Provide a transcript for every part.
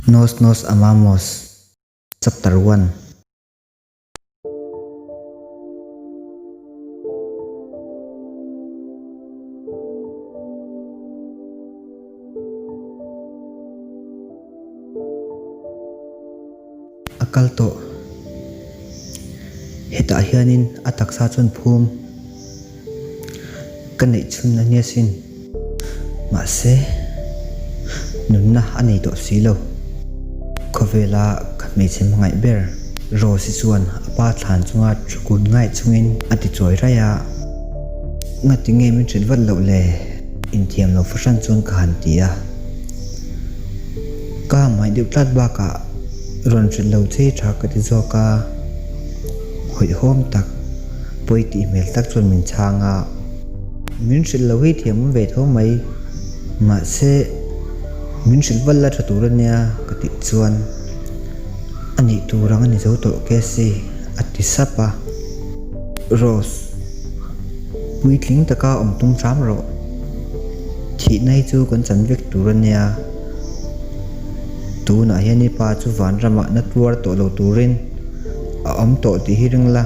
Nos Nos Amamos Chapter 1. A kal tawh. Hetah hianin a taksa chuan phum ka neih chhun a nia sin. Mahse, nunna a nei tawh si lo. Khawvela ka hmeichhe hmangaih ber Rose-i chuan a pa thlan chunga thu kun ngaih chungin a ti chawi raih a. Ngati nge min hrilh vat loh le? Inthiam lo fahran chuan ka han ti a. Ka hmangaih deuh tlat bakah rawn hrilh lo che tha ka ti zawk a, hawihhawm tak, pawi tih hmel tak chuan min chhang a. Min hrilh lo hi thiam awm ve tho mai, mahse min hrilh val la tha tur a nia ka tih chuan a nih tur ang a ni zo tawh Cassie a ti sap a. Rose, puitling taka awm tum hram rawh. Thihna hi chu kan chan vek tur a nia. Tunah hian i pa chu vanramah na tuar tawh lo turin a awm tawh tih hi ring la,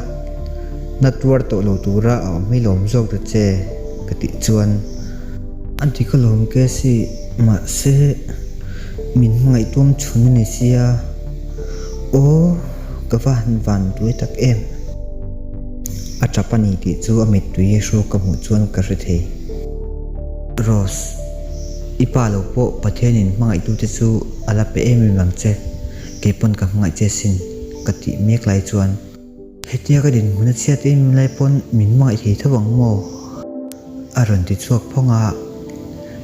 na tuar tawh lo tura a awm hi lawm zawk ta che ka tih chuan a dik alawm Cassie, mahse min hmangaih tuam chhun a ni sia, aw ka va han van tuai tak em. A tap a ni tih chu a mittui hru ka hmuh chuan ka hre thei. Rose, i pa lo pawh Pathianin hmangaihtute chu a la pe em em ang che, kei pawn ka hmangaih che sin, ka tih mek lai chuan. Hetia ka dinhmun a chhiat em em lai pawn min hmangaih thei tho ang maw? A rawn ti chhuak phawng a,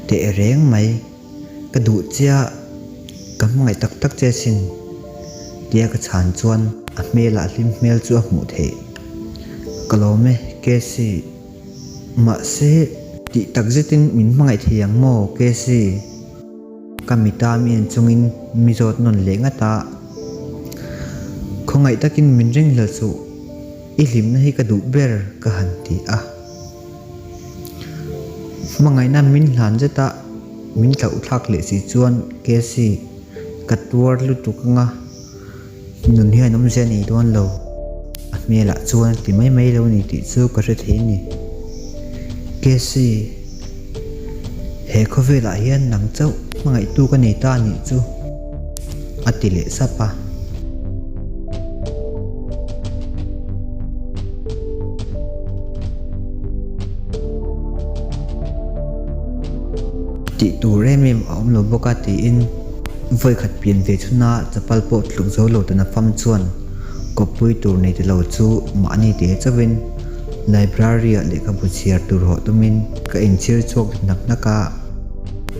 teh reng mai, ka duh che a, ka hmangaih tak tak che sin, tia ka chhan chuan a hmelah hlim hmel chu a hmuh theih. Ka lawm e, Cassie. Mahse, tih tak zetin min hmangaih thei ang maw, Cassie? Ka mita mi en chungin mi zawt nawn leh ngat a. Khawngaih takin min ring hlel suh, i hlimna hi ka duh ber ka han ti a. Hmangaihna min hlan zeta min hlauhthlak leh si chuan Cassie, ka tuar lutuk anga. Nun hian awmzia a nei dawn lo. A hmelah chuan a ti mai mai lo ni tih chu ka hre thei a ni. Cassie, he khawvelah hian nang chauh hmangaihtu ka nei ta a nih chu, a ti leh sap a. Tih tur em em a awm lo bawk a tiin. Vawikhat pian ve chhuna chapal pawh tluk zo lo tana fam chuan kawppui tur nei ti lo chu mahni te chauhin library-ah lehkhabu chhiar tur hawh tumin ka inchhir chhuak nak nak a.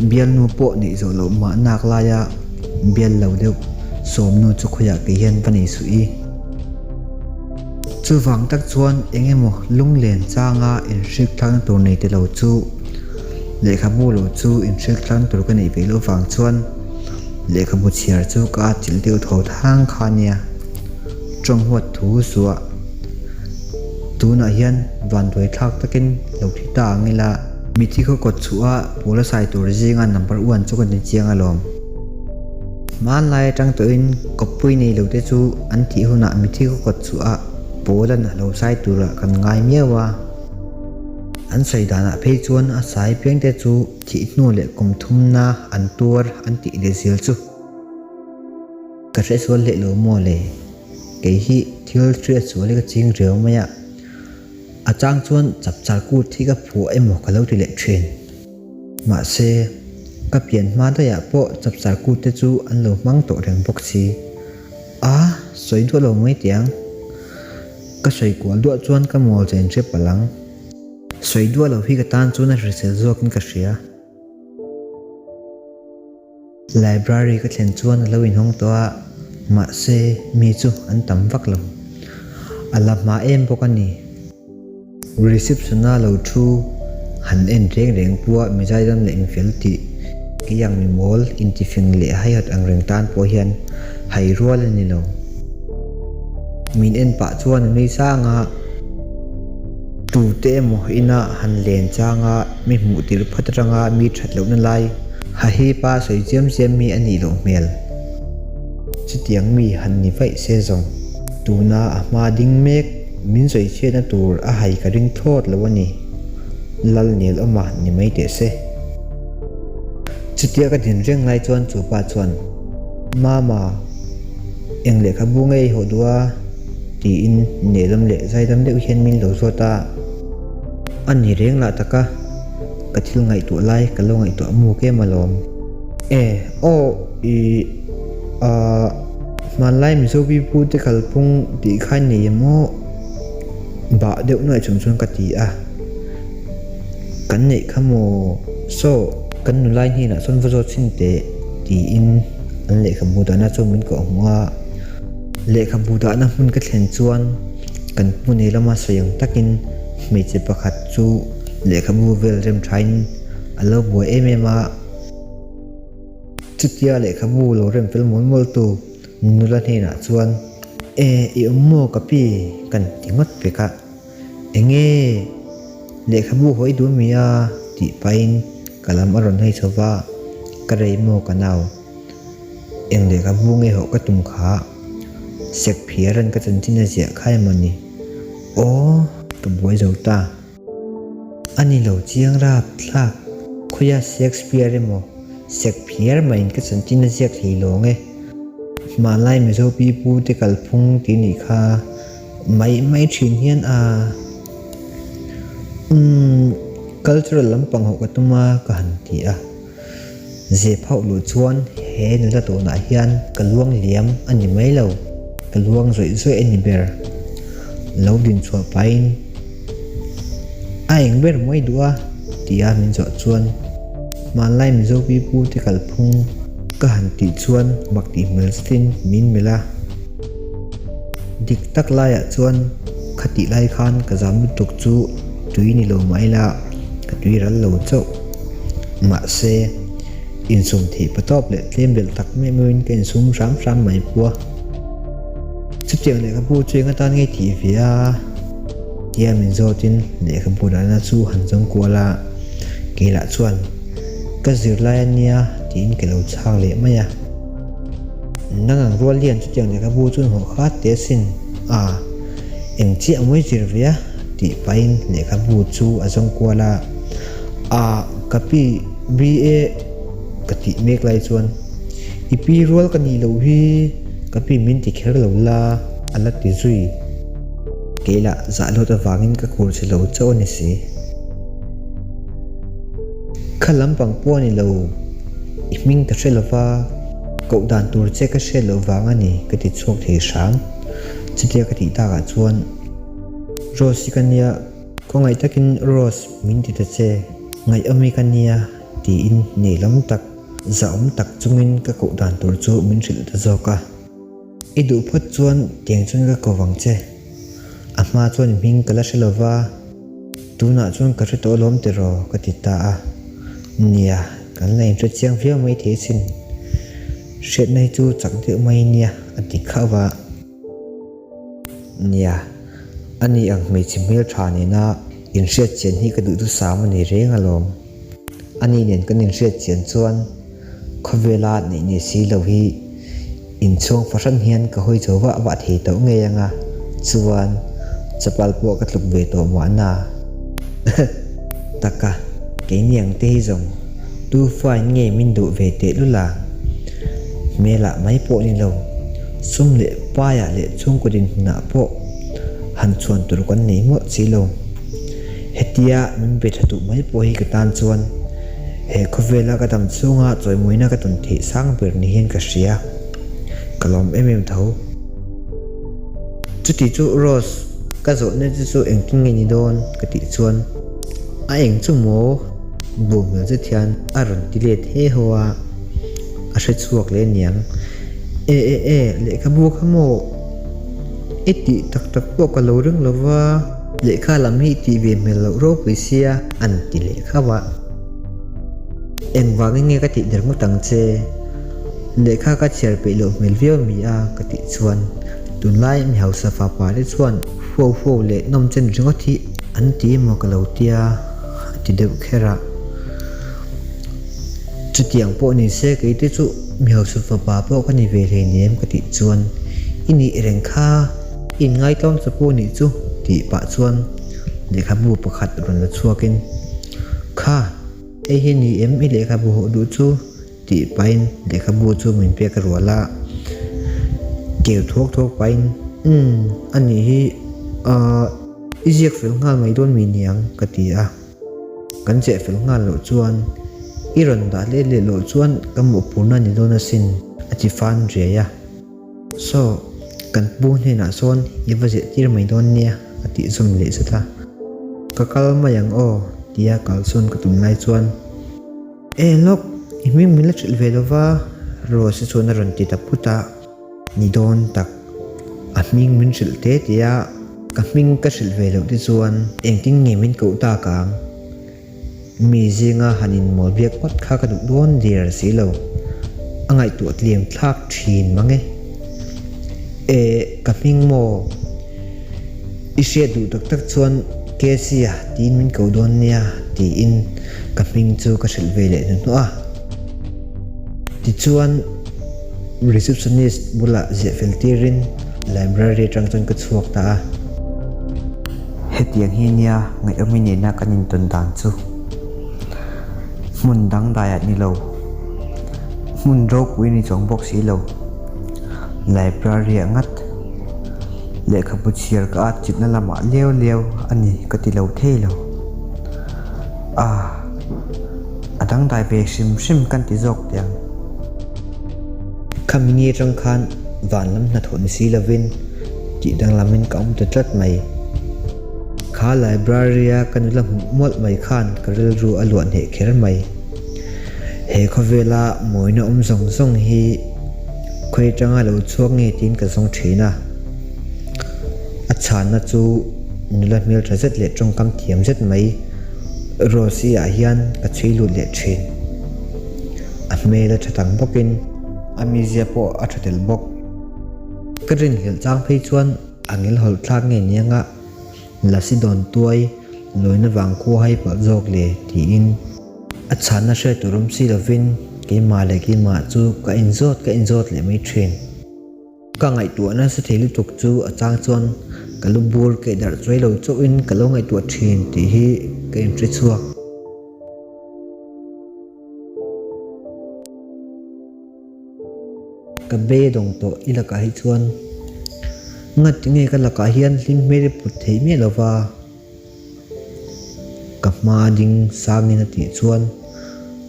Bialnu pawh neih zawh loh mah nak laia bial lo deuh sawmnu chu khawiah kei hian va nei suh i. Chuvang tak chuan eng emaw lunglen changa inhrik thlakna tur nei ti lo chu Lehkhabu lo chu inhrilh tlang tur ka neih ve loh vang chuan lehkhabu chhiar chu ka atchilh deuh tho thang kha a nia. Tawng huat thu zuah tunah hian vanduai thlak takin lo thi ta ang ila. Mithi khaw kawt chhuah a pawl a sai tur zinga number one chu ka ni chiang alawm. Hmanlai atang tawhin kawppui nei lo te chu an thih hunah mithi khaw kawt chhuah a pawl an lo sai turah kan ngai miau a. An sawi danah phei chuan a sai piangte chu thih hnu leh kum thumna an tuar an tih leh zel chu. Ka hresual leh lo maw le? Kei hi thil hriatsual hi ka ching riau mai a, a chang chuan chapchar kut hi ka phuah emaw ka lo ti leh thin. Mahse, ka pian hma daihah pawh chapchar kut te chu an lo hmang tawh reng bawk si. A, sawi duah lo mai teh ang. Ka sawi kual duah chuan ka mawl chen hre palh ang. Sawi duah lo hi ka tan chuan a hrisel zawkin ka hria. Library ka thlen chuan a lo inhawng tawh a, mahse mi chu an tam vak lo. A la hma em bawk a ni. Reception-a lo thu han en reng reng pawha mizaidam leh mifel tih kei ang mi mawl intifing leh haihawt ang reng tan pawh hian hai rual a ni lo. Min en pah chuan a nui sang a, tute emaw ina han len changa mi hmuh tirh phat atanga mi that lohna lai hahipa sawi chiam chiam mi a nih loh hmel. Chutiang mi han ni vaih se zawng. Tuna a hma ding mek min sawichhiatna tur a hai ka ring thlawt lo a ni. Lal nel awma ni mai teh se. Chutia ka din reng lai chuan chu pa chuan, Mama, eng lehkhabu nge i hawh duh a? tiin nelawm leh zaidam deuh hian min lo zawt a. A ni reng lah tak a, ka thil ngaihtuah lai ka lo ngaihtuah muk em alawm. E, aw, i, a, hmanlai Mizo pipu te kalphung tih kha nei em aw? Bah deuh nuaih chung chuan ka ti a. Kan neih kha maw? Saw, kan nulai hnenah chuan va zawt chhin teh, tiin an lehkhabu dahna chu min kawh hmuh a. Lehkhabu dahna hmun ka thlen chuan kan pu nei lama sawi ang takin hmeichhe pakhat chu lehkhabu vel rem thain a lo buai em em a. Chutia lehkhabu lo rem fel mual mual tu nula hnenah chuan, E, i awm maw ka pi? kan ti ngawt pek a. Enge? Lehkhabu hawi duh mi a? tih pahin ka lam a rawn hawi chho va, Ka rei maw ka nau? Eng lehkhabu nge hawh ka tum kha? Sek phiaran ka chanchin a ziah kha emaw ni? Aw, ka buai zo ta. A ni lo chiang rap thlak. Khawiah Shakespeare emaw Shakphiar maiin ka chanchin a ziak hlei lawng e. Hmanlai Mizo pipu te kalphung tih nih kha mai mai thin hian a umm cultural lampang hawh ka tum a ka han ti a. Zep hauh luh chuan he nula tawnah hian ka luang liam a ni mai lo, ka luang zawih zawih a ni ber. Lo din chhuah pahin a eng ber mai duh a tia min zawh chuan hmanlai Mizo pipu te kalphung ka han tih chuan mak tih hmel zetin min melh a. Dik tak laiah chuan khatih lai khan ka zam lutuk chu tui ni lo mah ila ka tui ral lo chauh. Mahse, insum theih patawp leh tlem belh tak meuh meuhin ka insum hram hram mai pua. Chutiang lehkhabu chu eng atan nge tih ve a? Tia min zawtin lehkhabu dahna chu han zawng kual a, kei lah chuan ka zirlai a nia tiin ka lo chhang leh mai a. Nang ang rual hian chutiang lehkhabu chu hnawh khat teh asin a, eng chiah mawi zir ve a? tih pahin lehkhabu chu a zawng kual a. A, ka pi BA ka tih mek lai chuan i pi rual ka nih loh hi ka pi min ti kher lo la a la ti zui. Kei lah zah hlawt avangin ka khur che lo chauh a ni si. Kha lampang pawh a ni lo, i hming ka hre lova, koh dan tur che ka hriat loh vang a ni ka ti chhuak thei hram. Chutia ka tih takah chuan Rose i ka nia, Khawngaih takin Rose min ti ta che, ngaihawmi ka nia tiin neihlam tak, zahawm tak chungin ka koh dan tur chu min hrilh ta zawk a. I duh phawt chuan tiang chuan ka ko vang che. A hma chuan hming ka la hre lo va, tunah chuan ka hre tawh alawm tiraw ka ti ta a. Nia, kan la inhre chiang viau mai thei asin. Hriatna hi chu chak deuh mai nia a ti khauh va. Nia, ani ang hmeichhe hmeltha nena inhriat chian hi ka duh thusam a ni reng alawm. Ani nen kan inhriat chian chuan khawvela neih ni si lo hi inchhuang fahran hian ka hawi chho vah vah thei tawh ngei anga chuan chapal pawh ka tluk ve tawh mahna. Taka, keini ang te hi zawng tu fain nge min duh ve teh lul a? Hmelah mai pawh ni lo, sum leh paiah leh chhungkaw dinhmunah pawh han chhuan tur kan nei mawlh si lo. Hetia min be tha duh mai pawh hi ka tan chuan he khawvela ka dam chhunga chawimawina ka tawn theih sang ber ni hian ka hria. Ka lawm em em tho. Chuti chu Rose, ka zawhna che chu engtin nge ni dawn? ka tih chuan a eng chu maw? Bu hmel zet hian a rawn ti let he haw a, a hre chhuak leh aniang. E e e, lehkhabu kha maw? I tih tak tak pawh ka lo ring lo va, lehkha lam hi i tih ve hmel loh ropui sia an ti leh khauh a. Engvangin nge ka tih der ngawt ang che? Lehkha ka chhiar peih loh hmel viau mi a ka tih chuan tunlai mi hausa fapa te chuan huau huau leh nawm chen ringawt hi an ti emaw ka lo tia a ti deuh kher a. Chutiang pawh ni se kei te chu. Mi hausa fapa pawh ka ni ve hleinem ka tih chuan i nih reng kha i inngaihtlawm cha pawh nih chu tih pah chuan lehkhabu pakhat rawn la chhuakin Kha, hei hi ni em i lehkhabu hawh duh chu? tih pahin lehkhabu chu min pek a rual a, keu thuak thuak pahin Umm, a nih hi, ahh, i ziak fel nghal mai dawn mi niang ka ti a. Kan cheh fel nghal loh chuan i rawn dah leh leh loh chuan ka mawhphurna ni dawn asin a ti fan riai a. Saw, kan pu hnenah sawn i va zeh tir mai dawn nia a tih zawm leh zat a. Ka kal mai ang aw tia kalsawn ka tum lai chuan E lawk, i hming min la hrilh ve lova Rose chuan a rawn ti ta phut a. Ni dawn tak, a hming min hrilh te te a, ka hming ka hrilh ve loh te chuan engtin nge min koh tak ang? Mi zinga han inmawl biak ngawt kha ka duh dawn der si lo, a ngaihtuah tliam thlak thin mang e. E, ka hming maw? I hriat duh tak tak chuan Casey-a tiin min koh dawn nia tiin ka hming chu ka hrilh ve leh hnuhnawh a. Tichuan. Receptionist bulah ziah fel tirin library atang chuan ka chhuak ta a. Hetiang hi nia ngaihawmi nena kan intawn dan chu hmun dangdaiah ni lo, hmun ropui ni chuang bawk si lo. Library ah ngat lehkhabu chhiar ka at chitna lamah leu leu a ni ka ti lo thei lo. Ah! A dangdai ve hrim hrim kan ti zawk teh ang. Khami ni atang khan van lam hnathawh ni si lovin tih danglamin ka awm ta tlat mai. Kha library-a ka nula hmuh mawlh mai khan ka rilru a luah hneh kher mai. He khawvela mawina awm zawng zawng hi khawi atanga lo chhuak nge tiin ka zawng thin a. A chhanna chu nula hmeltha zet leh tawngkam thiam zet mai Rose-i ah hian ka chhui lut leh thin. A hmel a tha tang bawkin a mizia pawh a tha tel bawk. Ka rinhlelh chang phei chuan a ngil hawlh thlak nge nianga Lasi dawn tuai lawina vang khua hai palh zawk le tiin a chhanna hriat tur awm si lovin keimah leh keimah chu ka inzawt ka inzawt leh mai thin. Ka ngaihtuah nasa thei lutuk chu a chang chuan ka lu bur keih darh chuai lo chauhin ka lo ngaihtuah thin tih hi ka inhre chhuak. Ka beidawng tawh i lakah hi chuan ngatinge ka lakah hian hlim hmel i put theih miah lova. Ka hma ding sangin a tih chuan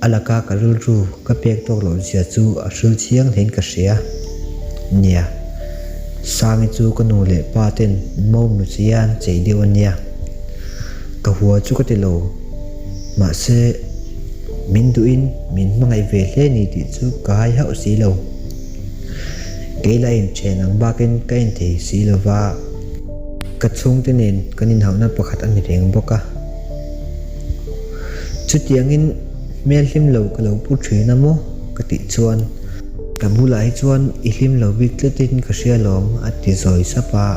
a laka ka rilru ka pek tawk loh zia chu a hril chiang hlein ka hria. Nia, Sangi chu ka nu leh pa ten mo nu chia an chei deuh a nia. Ka hua chu ka ti lo, mahse min duhin min hmangaih ve hle ni tih chu ka hai hauh si lo. Kei la inthen ang bakin ka inthei si lo va. Ka chhungte nen kan inhauhna pakhat a ni reng bawk a. Chutiangin hmel hlim lo ka lo pu thin a maw? ka tih chuan ka bulah hi chuan i hlim lo bik tlatin ka hria lawm a ti zawi sap a.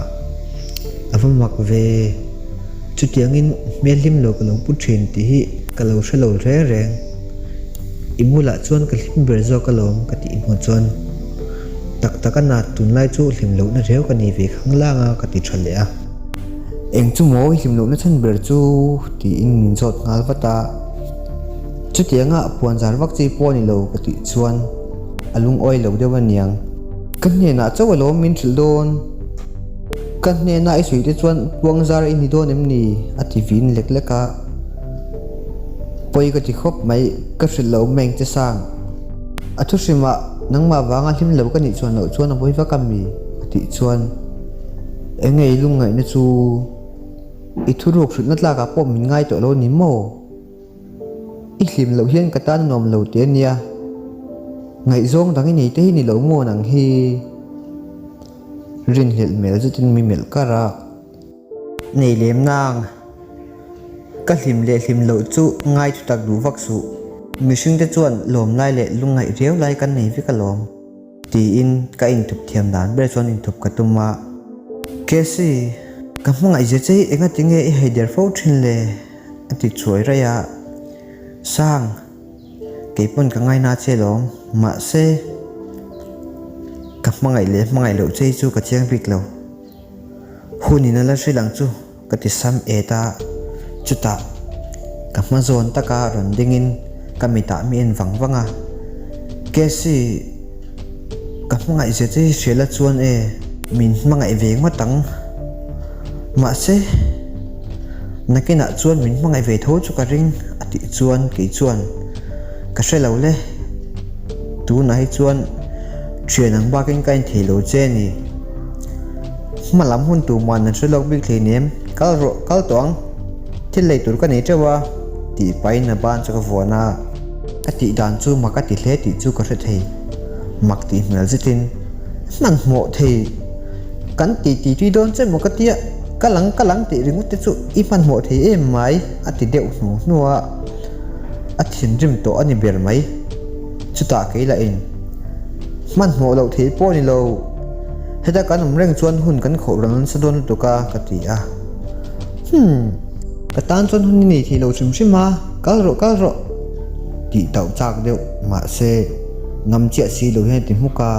A va mak ve. Chutiangin hmel hlim lo ka lo pu thin tih hi ka lo hre lo reng reng. I bulah chuan ka hlim ber zawk alawm ka tih hnu chuan Tak tak a nat tunlai chu hlim lohna reu ka nei ve khang lang a ka ti tha leh a. Eng chu maw i hlim lohna chhan ber chu tiin min zawt nghal vat a. Chutianga puan zar vak chi pawh a ni lo ka tih chuan a lungawi lo deuh aniang. Ka hnenah chauh alawm min hrilh dawn. Ka hnena i sawi te chuan puang zar i ni dawn em ni? a ti vin lek lek a. Pawi ka ti khawp mai ka hrilh lo meng che sang. A thu hrimah nangmah vanga hlim lo ka nih chuan loh chuan a pawi vak a mi? a tih chuan Eng nge i lungngaihna chu i thuruk hrilhna tlakah pawh min ngai tawh lo ni maw? I hlim loh hian ka tan a nuam lo teh a nia, ngaihzawng dang i nei te hi ni lo maw nang hi? Rinhlelh hmel zetin mi melh kar a. Nei lem nang. Ka hlim leh hlim loh chu ngai thu tak duh vak suh. Mihring te chuan lawm lai leh lungngaih riau lai kan nei vek alawm. Tiin ka inthup thiam dan ber chuan inthup ka tum a. Casey, ka hmangaih zia che hi engati nge i haider fo thin le? a ti chuai raih a. Sang, kei pawn ka ngaina che lawm. Mahse. hmangaih leh hmangaih loh che hi chu ka chiang bik lo. Hun in a la hrilh ang chu ka ti sam et a, chutah ka hma zawn taka rawn dingin ka mitah mi en vang vang a, Cassie, ka hmangaih zia che hi hria la chuan e, min hmangaih ve ngawt ang. Mahse, nakinah chuan min hmangaih ve tho chu ka ring a tih chuan kei chuan ka hre lo le. Tunah hi chuan thian ang bakin ka inthei lo che a ni. Hma lam hun tur man an hre lawk bik hleinem, kal rawh, kal tawh ang, thil lei tur ka nei teuh a, tih pahin a ban chu ka vuan a. Ka tih dan chu mak a ti hle tih chu ka hre thei, mak tih hmel zetin hmanhmawh thei kan tih tih tui dawn che maw ka tia, kal ang kal ang tih ringawt te chu i hmanhmawh thei em mai a ti deuh hnu hnu a, a thinrim tawh a ni ber mai. Chutah kei lah in hmanhmawh loh theih pawh a ni lo. Heta kan awm reng chuan hun kan khawh rang nasa dawn lutuk a, ka ti a. Hmm, ka tan chuan hun i nei thei lo hrim hrim a, kal rawh, kal rawh, tih tauh chak deuh mahse ngam chiah si lo hian a ti hmuk a.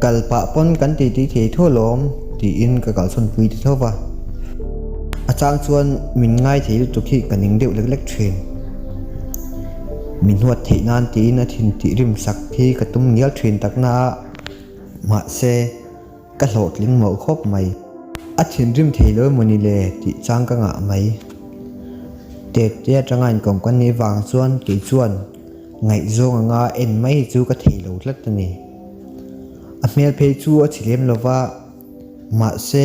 Kal pah pawn kan ti tih thei tho alawm, tiin ka kalsawn pui ti tho va. A chang chuan min ngai thei lutuk hi ka ning deuh lek lek thin. Min huat theih nan tiin a thin tih rim sak hi ka tum ngial thin tak na a. Mahse, ka hlawhtling mawh khawp mai. A thinrim thei lo emaw ni le tih chang ka ngah mai. Tete atanga inkawm ka nih vang chuan kei chuan ngaihzawng anga en mai hi chu ka thei lo tlat a ni. A hmel phei chu a chhi lem lo va, mahse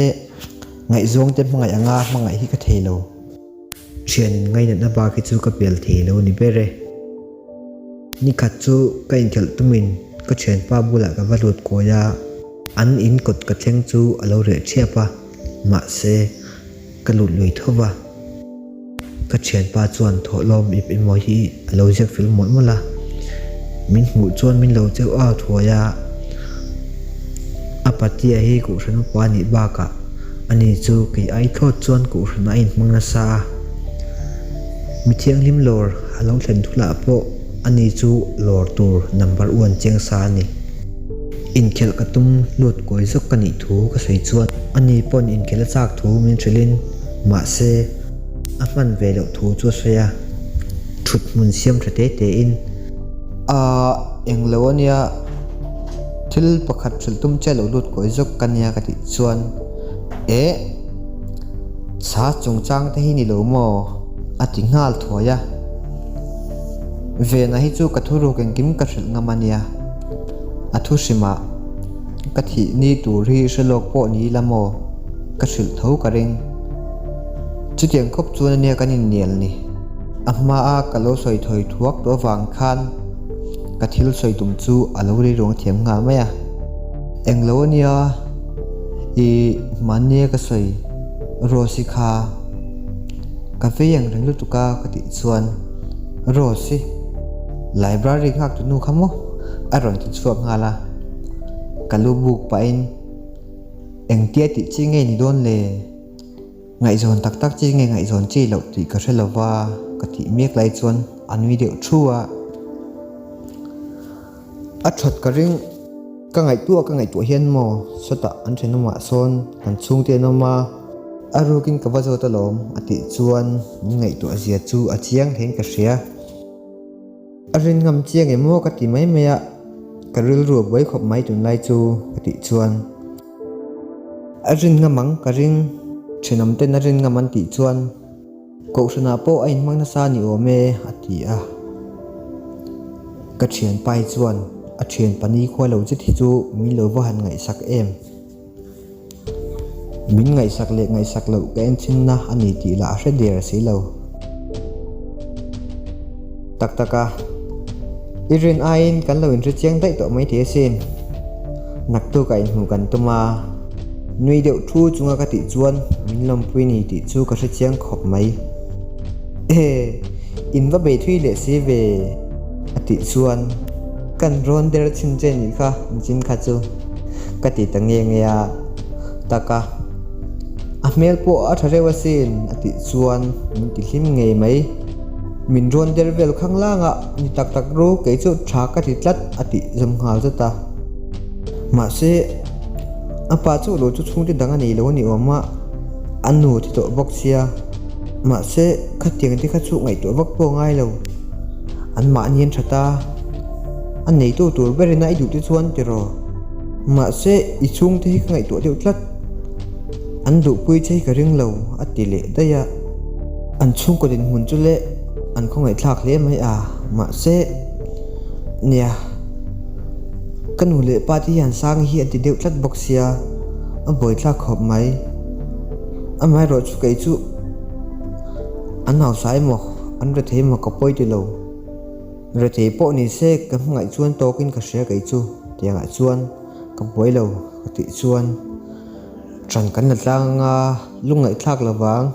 ngaihzawng te hmangaih anga hmangaih hi ka thei lo. Thian ngainatna bak hi chu ka pel thei lo ni ber e. Nikhat chu ka inkhelh tumin ka thianpa bulah ka va lut kawi a, an in kawt ka thleng chu a lo reh thiap a, mahse ka lut lui tho va. Ka thianpa chuan thawhlawm ip emaw hi a lo ziak fel mawlh mawlh a, min hmuh chuan min lo cheu au thuai a, a patia hi Kohhran upa a nih bakah ani chu kei ai thlawt chuan Kohhran a inhmang nasa a. Mi thianghlim lawr a lo thlen thulah pawh ani chu lawr tur number one chiang sa a ni. Inkhelh ka tum lut kawi zawk ka nih thu ka sawi chuan ani pawn inkhelh a chak thu min hrilhin mahse a hman ve loh thu chu a sawi a, thut hmun siam tha te te in. Aaa englo ania thil pakhat hrilh tum che lo lut kawi zawk ka nia ka tih chuan eh. Sa chungchang te hi ni lo maw? A ti nghal thuai a. Vena hi chu ka thuruk engkim ka hrilh ngam a nia. A thu hrimah ka thih ni tur hi hre lawk pawh ni ila maw? Ka hrilh tho ka ring. Chutiang khawp chuan a nia kan innial ni. A hmaa ka lo sawi thawi thuak tawh avang khan ka thil sawi tum chu a lo riruang thiam nghal mai a. Englo a nia. I mahnia ka sawi Rose-i kha ka vei ang reng lutuk a ka tih chuan Rose-i library nghak tu nu kha maw a rawn ti chhuak nghal a, ka lu buk pahin engtia tih chi nge ni dawn le? Ngaihzawn tak tak chi nge ngaihzawn chi loh tih ka hre lo va ka tih mek lai chuan a nui deuh thu a. A that ka ring, ka ngaihtuah ka ngaihtuah hian maw sawtah an thenawmah sawn kan chhungte an awm a, a rukin ka va zawt alawm a tih chuan min ngaihtuah zia chu a chiang hlein ka hria. A rin ngam chiang em maw ka ti mai mai a, ka rilru a buai khawp mai tunlai chu ka tih chuan a rin ngam ang ka ring, thenawm ten a rin ngam an tih chuan Kohhranah pawh a inhmang nasa ni awm e, a ti a. Ka thianpa hi chuan a thianpa ni khua lo zet hi chu min lo va han ngaihsak em. Min ngaihsak leh ngaihsak loh ka enchinna a ni tih lah a hre der si lo. Tak tak a, i rin aiin kan lo inhre chiang daih tawh maithei asin. Naktukah inhmuh kan tum a. Nui deuh thu chunga ka tih chuan min lawmpui ni tih chu ka hre chiang khawp mai. E, in va bei thui leh si ve a tih chuan kan rawn der chhin che nih kha nichin kha chu ka ti ta nge nge a. Tak a, a hmel pawh a tha reuh asin a tih chuan min ti hlim ngei mai. Min rawn der vel khang lang a, ni tak tak ru kei chu tha ka ti tlat a tih zawm nghal zat a. Mahse, a pa chauh lo chu chhungte dang a nei lo a ni awm a, a nu ti tawh bawk sia. Mahse, khatiang te kha chu ngaihtuah vak pawh a ngai lo. An mahni an that a, a neitu tur berin a i duh te chuan tiraw. Mahse, i chhungte hi ka ngaihtuah deuh tlat. An duhpui che hi ka ring lo, a ti leh daih a. An chhungkaw dinhmun chu leh an khawngaihthlak hle mai a, mahse, nia, ka nu leh pa te hian sang hi an ti deuh tlat bawk sia, a buaithlak khawp mai. Amaherawhchu kei chu an hausa emaw, an rethei emaw ka pawi ti lo. Rethei pawh ni se ka hmangaih chuan tawkin ka hria kei chu, tiangah chuan ka buai lo ka tih chuan ṭan kan la tlang anga lungngaihthlak lovang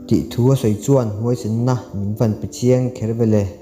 tih thu a sawi chuan hmuaisenna min van pe chiang kher ve le.